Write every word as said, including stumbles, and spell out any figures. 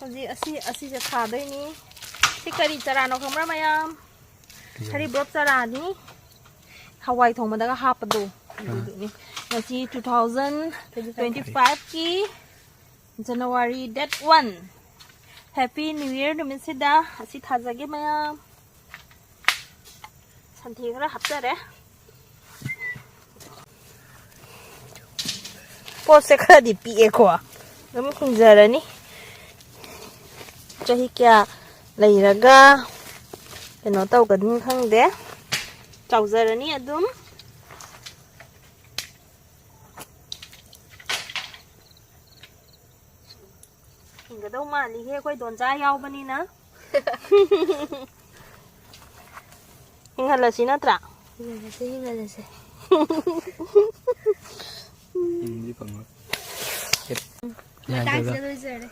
ꯍꯧꯖꯤꯛ ꯑꯁꯤ, ꯑꯁꯤꯁꯦ ꯊꯥꯗꯣꯏꯅꯤ꯫ ꯁꯤ ꯀꯔꯤ ꯆꯔꯥꯅꯣ ꯈꯪꯕ꯭ꯔꯥ ꯃꯌꯥꯝ? ꯁꯔꯤꯕ꯭ꯔꯣꯞ ꯆꯔꯥꯅꯤ꯫ ꯍꯋꯥꯏ ꯊꯣꯡꯕꯗꯒ ꯍꯥꯞꯄꯗꯣ꯫ ꯑꯗꯨꯗꯨꯅꯤ꯫ ꯉꯁꯤ two thousand twenty five ꯀꯤ January date one, Happy New Year ꯅꯨꯃꯤꯠꯁꯤꯗ ꯑꯁꯤ ꯊꯥꯖꯒꯦ ꯃꯌꯥꯝ꯫ ꯁꯟꯊꯤ ꯈꯔ ꯍꯥꯞꯆꯔꯦ꯫ ꯄꯣꯠꯁꯦ ꯈꯔꯗꯤ ꯄꯤꯛꯑꯦꯀꯣ, ꯑꯗꯨꯝ ꯍꯤꯡꯖꯔꯅꯤ꯫ ꯆꯍꯤ ꯀꯌꯥ ꯂꯩꯔꯒ ꯀꯩꯅꯣ ꯇꯧꯒꯅꯤ ꯈꯪꯗꯦ, ꯆꯥꯎꯖꯔꯅꯤ ꯑꯗꯨꯝ꯫ ꯍꯤꯡꯒꯗꯧ ꯃꯥꯜꯂꯤꯍꯦ, ꯑꯩꯈꯣꯏ ꯗꯣꯟꯖꯥ ꯌꯥꯎꯕꯅꯤꯅ꯫ ꯍꯤꯡꯍꯜꯂꯁꯤ ꯅꯠꯇ꯭ꯔꯥ? ꯍꯤꯡꯍꯜꯂꯁꯦ, ꯍꯤꯡꯍꯜꯂꯁꯦ꯫ ꯍꯤꯡꯗꯤ ꯐꯪꯉꯣꯏ꯫ ꯃꯇꯥꯡꯁꯤꯗ ꯂꯣꯏꯖꯔꯦ꯫